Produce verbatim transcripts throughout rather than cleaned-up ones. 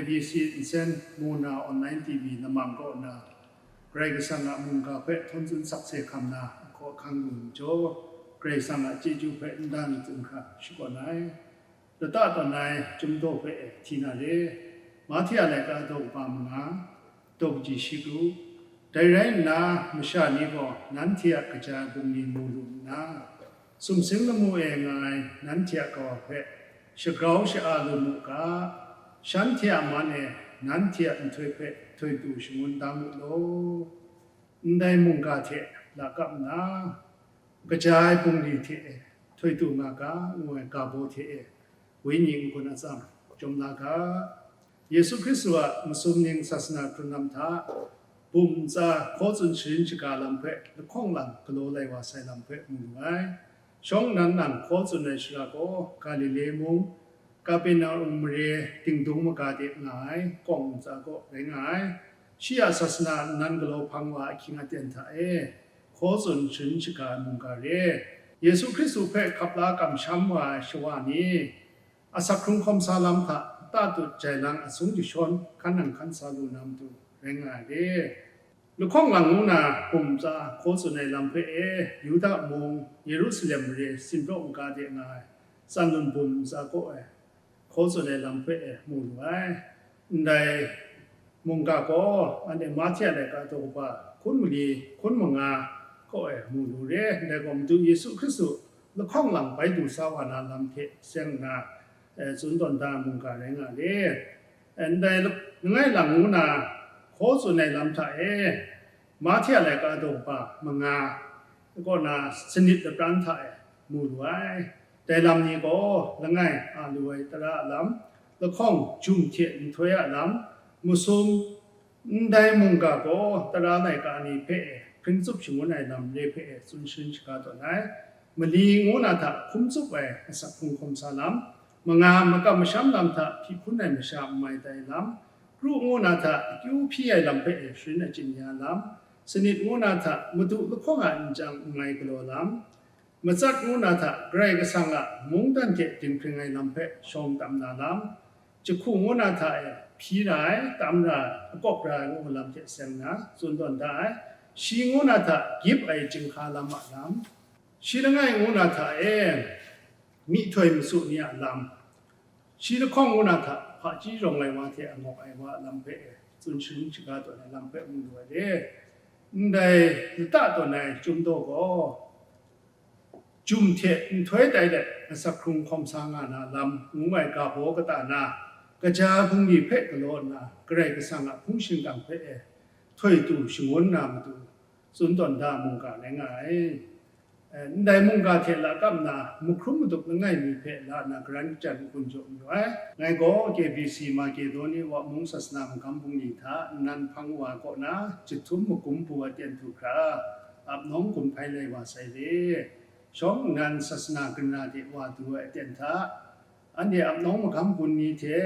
B C nsen mu na online T V lamang kaw na, Karai Kasang a mungga hpe htawn tsun sakse hkam na ahkaw ahkang lu majaw, Karai Kasang a chyeju hpe n dan tsun hkra shakawn ai. Lata tawn ai Chyum Daw hpe hti na re. Mahti a laika daw kaba manga, daw kaji shi kru. Dai rai nna, masha ni gaw nanhte a kaja ai bungli mu lu nna, sumsing lamu e nga ai nanhte a kawa hpe shagrau sha-a lu mu ga, shanhte a man e nanhte a nhtoi hpe htoi tu shangun da mu law. Ndai mungga hte lakap nna, kaja ai bungli hte htoi tu nga ga, ngu ai ga baw hte e, wenyi n-gun atsam, chyawm la ga. Yesu Hkristu a masum ning sasana hkrun lam hta, bum ntsa hkaw tsun sharin shaga lam hpe lahkawng lang galaw lai wa sai lam hpe mu lu ai. Shawng nnan lang hkaw tsun ai shara gaw Galile mung, Kapernaum mare dingdung maga de nga ai kawng ntsa kaw rai nga ai. Shi a sasana nnan galaw hpang wa ahkying aten hta e, hkaw tsun sharin shaga ai mungga re. Yesu Hkristu hpe hkap la kamsham wa ai shawa ni, asak hkrung hkawm sa lam hta tatut jai lang asung jashawn hkan nang hkan sa lu na matu rai nga ai re. Lahkawng lang ngu na bum ntsa hkaw tsun ai lam hpe e, Yuda mung, Yerusalem mare sinpraw maga de nga ai, tsan lun bum ntsa kaw e, hkaw tsun ai lam hpe e mu lu ai. Ndai mungga gaw anhte Mahti a laika daw kaba hkun mali hkun manga kaw e mu lu re. Ndai gaw Madu Yesu Hkristu lahkawng lang bai du sa wa na lam hte seng nna, eh, tsun tawn da mungga rai nga re. Eh, ndai langai lang ngu na hkaw tsun ai lam hta e, Mahti a laika daw kaba manga kaw na sanit lapran hta e mu lu ai. Dai lam ni gaw langai a lu ai tara a lam, lahkawng jum hte nhtoi a lam, masum, ndai mungga gaw tara laika ni hpe e hpring tsup shangun ai lam re hpe e tsun sharin shaga tawn ai. Mali ngu na hta hkum tsup ai asak hkrung hkawm sa lam, manga makam masham lam hta hpyi hpun ai masha n mai tai lam, kru ngu na hta akyu hpyi ai lam hpe e sharin achyin ya lam, sanit ngu na hta madu lahkawng a nchyang n mai galaw lam, matsat ngu na hta Karai Kasang a mungdan hte dinghpring ai lam hpe shawng tam na lam, jahku ngu na hta e hpyi ra ai, tam ra ai, akawk ra ai ngu lam hte seng na tsun tawn da ai. Shi ngu na hta gyip ai chyinghka lam a lam, shi langai ngu na hta e myihtoi masu ni a lam, shi lahkawng ngu na hta hpaji rawng ai wa hte angawk ai wa a lam hpe e tsun sharin shaga tawn ai lam hpe mu lu ai re. Ndai lata tawn ai Chyum Daw gaw, jum hte nhtoi tai let asak hkrung hkawm sa nga na lam ngu ai ga baw kata na, kaja bungli hpe galaw nna Karai Kasang a hpung shingkang hpe e htoi tu shangun na matu, tsun tawn da mungga rai nga ai. Eh, ndai mungga hte lakap nna mahkrum madup langai mi hpe la na garan kachyan n-gun jaw mayu ai. Ngai gaw K B C Makedoni wa mung sasana magam bungli hta nnan hpang wa kaw na jahtum magum bu aten htu hkra, ap nawng gun hpai lai wa sai re. Shawng nnan sasana ginra de wa du ai aten hta, anhte ap nawng magam gun ni hte,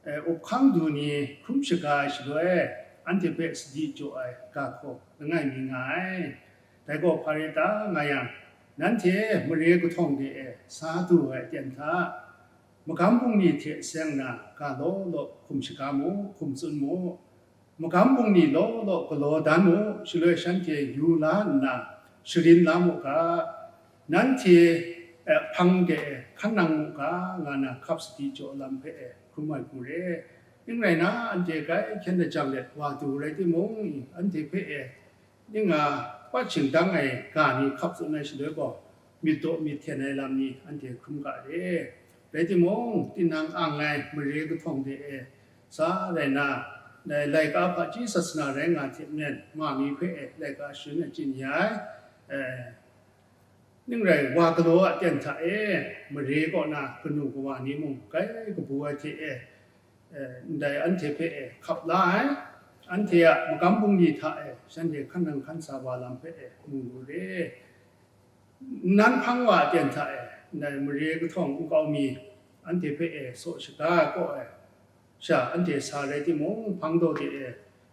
eh, up hkang du ni hkrum shaga ai shaloi, anhte hpe sadi jaw ai ga hkaw langai mi nga ai. Dai gaw hpa rai ta nga yang, nanhte mare kahtawng de e sa du ai aten hta, magam bungli hte seng na ga law law hkum shaga mu, hkum tsun mu. Magam bungli law law galaw dan mu, shaloi shanhte yu la nna sharin la mu ga, nanhte, eh, hpang de e hkan nang mu ga, nga na hkap sadi jaw lam hpe e hkrum ai hku re. Ning rai na, anhte grai hkyen lajang let wa du rai timung, anhte hpe e ning a pat shingdang ai ga ni hkap tsun ai shaloi gaw, myit daw myit hten ai lam ni anhte hkrum ga re. Rai timung, tinang ang ai mare kahtawng de e sa rai na, dai laika hpaji sasana rai nga hte maren, ma mi hpe e laika sharin achyin ya ai, eh, ning rai wa galaw a ten hta e, mare kaw na kanu kawa ni mung grai kabu ai hte e, eh, ndai anhte hpe e hkap la ai, anhte a magam bungli hta e shanhte hkan nang hkan sa wa lam hpe e mu lu re. Nnan hpang wa a ten hta e, ndai mare kahtawng nkau mi anhte hpe e saw shaga ai kaw e, sha anhte sa rai timung, hpang daw de e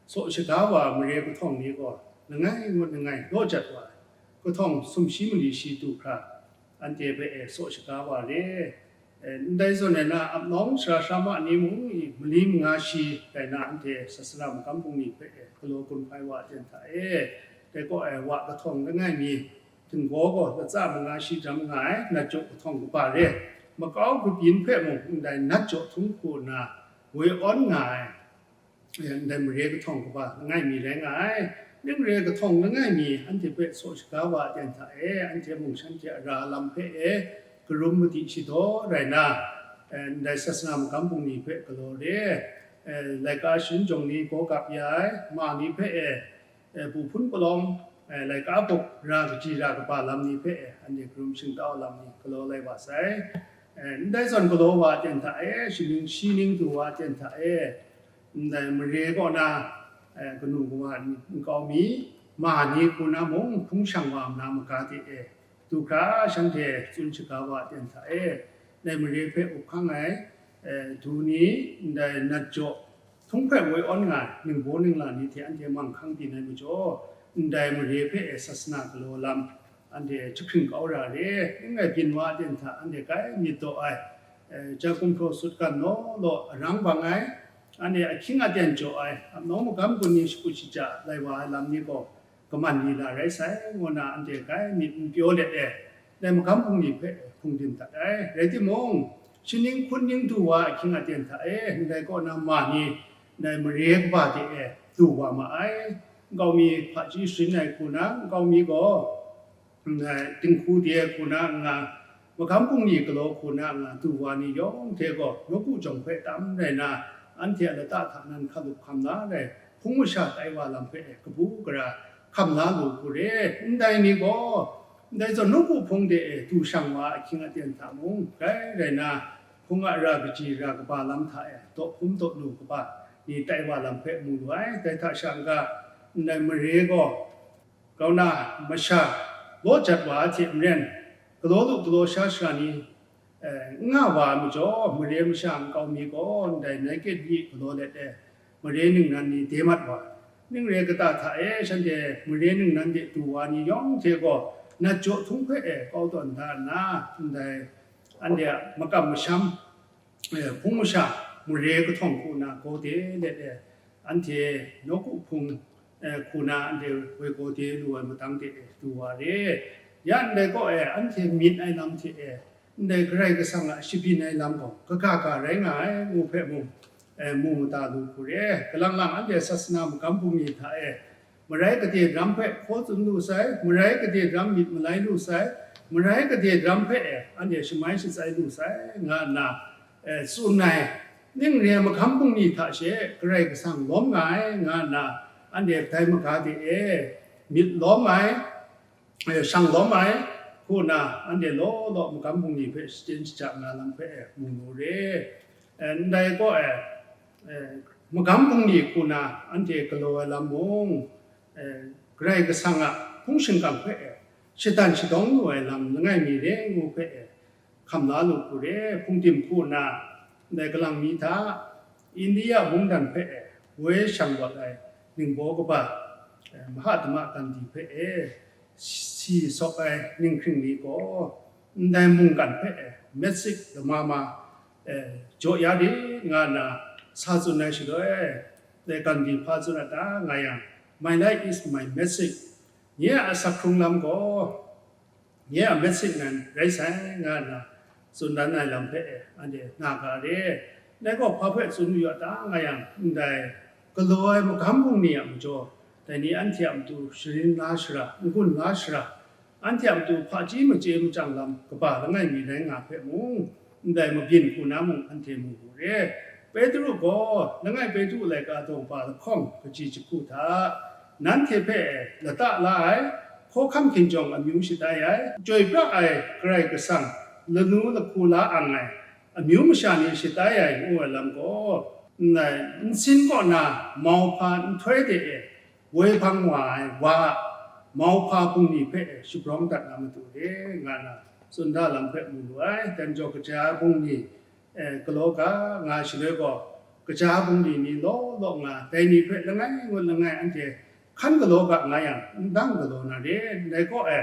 saw shaga wa mare kahtawng ni gaw langai ngut langai law jat wa ai, kahtawng sumshi mali shi du hkra, anhte hpe e saw shaga wa re. E, ndai zawn e na ap nawng sara sara ma ni mung i, mali manga shi rai na anhte sasana magam bungli hpe e, galaw gun hpai wa aten hta e, dai kaw e wa kahtawng langai mi, htinggaw gaw latsa manga shi jam nga ai, nat jaw kahtawng kaba re, makau kabyin hpe mung ndai nat jaw htung hku nna woi awn nga ai, e, ndai mare kahtawng kaba langai mi rai nga ai. Ning re kahtawng langai mi anhte hpe saw shaga wa aten hta e, anhte mung shanhte a ra lam hpe e, karum madi shadaw rai na, e, ndai sasana magam bungli hpe galaw re, e, laika sharin jawng ni gaw gap ya ai, ma ni hpe e, e, bu hpun palawng, e, laika bup ra kaji ra kaba lam ni hpe e, anhte karum shingtau lam ni galaw lai wa sai. E, ndai zawn galaw wa aten hta e, shaning shi ning du wa aten hta e, ndai mare kaw na, e, kanu kawa nkau mi, ma ni hku na mung hpung shang wa nna maga de e, du hkra shanhte tsun shaga wa aten hta e, ndai mare hpe up hkang ai, e, du ni, ndai nat jaw htung hpe woi awn nga ai ningbaw ningla ni hte anhte manghkang byin ai majaw, ndai mare hpe e sasana galaw lam, anhte jahkring kau ra re, ning rai byin wa aten hta anhte grai myit daw ai, e, ja gumhpraw sutgan law law arang bang ai, anhte ahkying aten jaw ai, ap nawng magam gun ni shakut shaja lai wa ai lam ni gaw, kaman ni la rai sai, ngu nna anhte grai myit n pyaw let e, dai magam bungli hpe hpungdim dat ai. Rai timung, shaning hkun ning du wa ahkying aten hta e, ndai kaw na ma ni, ndai mare kaba de e du wa ma ai. Nkau mi hpaji sharin ai hku na, nkau mi gaw, ndai dinghku de ai hku na nga, magam bungli galaw hku na nga du wa ni yawng hte gaw, nawku jawng hpe tam rai na, anhte a lata hta nan hkalup hkam la ai, hpung masha tai wa lam hpe e kabu gara hkam la lu hku re. Ndai ni gaw, ndai zawn nawku hpung de e du shang wa ahkying aten hta mung, grai rai na, hpung a ra kaji ra kaba lam hta e daw hpum daw nu kaba ni tai wa lam hpe mu lu ai. Dai hta sha n-ga, ndai mare gaw, grau na masha law jat wa ai hte maren, galaw lu galaw sha sara ni, e, n nga wa ai majaw, mare masha nkau mi gaw ndai nai kit yi galaw let e, mare ningnan ni de mat wa ai. Ning re kata hta e, shanhte mare ningnan de du wa ni yawng hte gaw, nat jaw htung hpe e kau tawn da nna, ndai anhte a makam masham, e, hpung masha mare kahtawng hku na gaw de let e, anhte nawku hpung, e, hku na anhte woi gaw de lu ai matang de e du wa re. Ya ndai kaw e, anhte myit ai lam hte e, ndai Karai Kasang a shabyin ai lam gaw kaga ga rai nga ai ngu hpe mung, e, mu mada lu hku re. Kalang lang anhte sasana magam bungli hta e, marai gade daram hpe hkaw tsun lu sai, marai gade daram myit malai lu sai, marai gade daram hpe e anhte shamai shatsai lu sai, nga nna, e, tsun ai. Ning re ai magam bungli hta she Karai Kasang lawm nga ai, nga nna, anhte dai maga de e myit lawm ai, e, shang lawm ai, hku nna, anhte law law magam bungli hpe shachyen shaja nga lam hpe e mu lu re. E, ndai kaw e, e, magam bungli hku na anhte galaw ai lam mung, e, Karai Kasang a hpung shingkang hpe e, shadan shadawng lu ai lam langai mi re ngu hpe e, hkam la lu hku re. Hpungdim hku na ndai galang mi hta, India mungdan hpe e, woi shang wat ai ningbaw kaba, e, Mahatma Gandhi hpe e, si sawk ai ninghkring ni gaw, ndai mungkan hpe e, metsik lama ma, e, jaw ya rit nga nna sa tsun ai shaloi, dai Gandhi hpa tsun a ta nga yang, "My life is my message." Nye a asak hkrung lam gaw nye a metsik nan rai sai, nga nna tsun dan ai lam hpe e, anhte na ga re. Dai gaw hpa hpe tsun mayu a ta nga yang, ndai galaw ai magam bungli a majaw, dai ni anhte a matu sharin la shara, n-gun la shara, anhte a matu hpaji machye machyang lam kaba langai mi rai nga hpe mung, ndai mabyin hku na mung anhte mu lu re. Petru gaw, langai Petru laika daw ba lahkawng kaji jahku hta, nanhte hpe lata la ai, hkawhkam hkinjawng amyu shatai ai, chyoi pra ai Karai Kasang lanu lahku la ang ai amyu masha ni shatai ai ngu ai lam gaw, ndai nsin kaw na mauhpa nhtoi de e woi hpang wa ai wa a mauhpa bungli hpe e shabrawng dat na matu re, nga na tsun da lam hpe mu lu ai. Dan jaw kaja bungli, e, galaw ga nga shaloi gaw, kaja bungli ni law law nga, dai ni hpe langai ngut langai anhte hkan galaw ga nga yang, n dang galaw na re, ndai kaw e,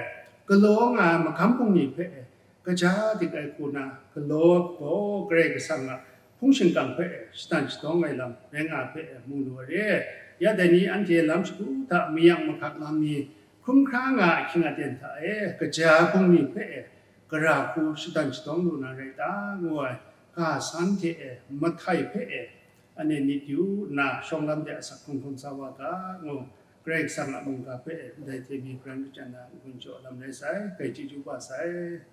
galaw nga ai magam bungli hpe e, kaja dik ai hku na galaw gaw Karai Kasang a hpung shingkang hpe shatan shadawng ai lam rai nga ai hpe mu lu ai re. Ya dai ni anhte lam shagu hta mayang mahkak lam ni hkrum hkra nga ai hkying aten hta e, kaja bungli hpe e, gara hku shatan shadawng lu na rai ta, ngu ai ga san hte e, mahtai hpe e, anhte myit yu nna, shawng lam de asak hkrung hkrung sa wa ga, ngu Karai Kasang a mungga hpe e, ndai hte mi pran majan na n-gun jaw lam rai sai, kai chyeju wa sai.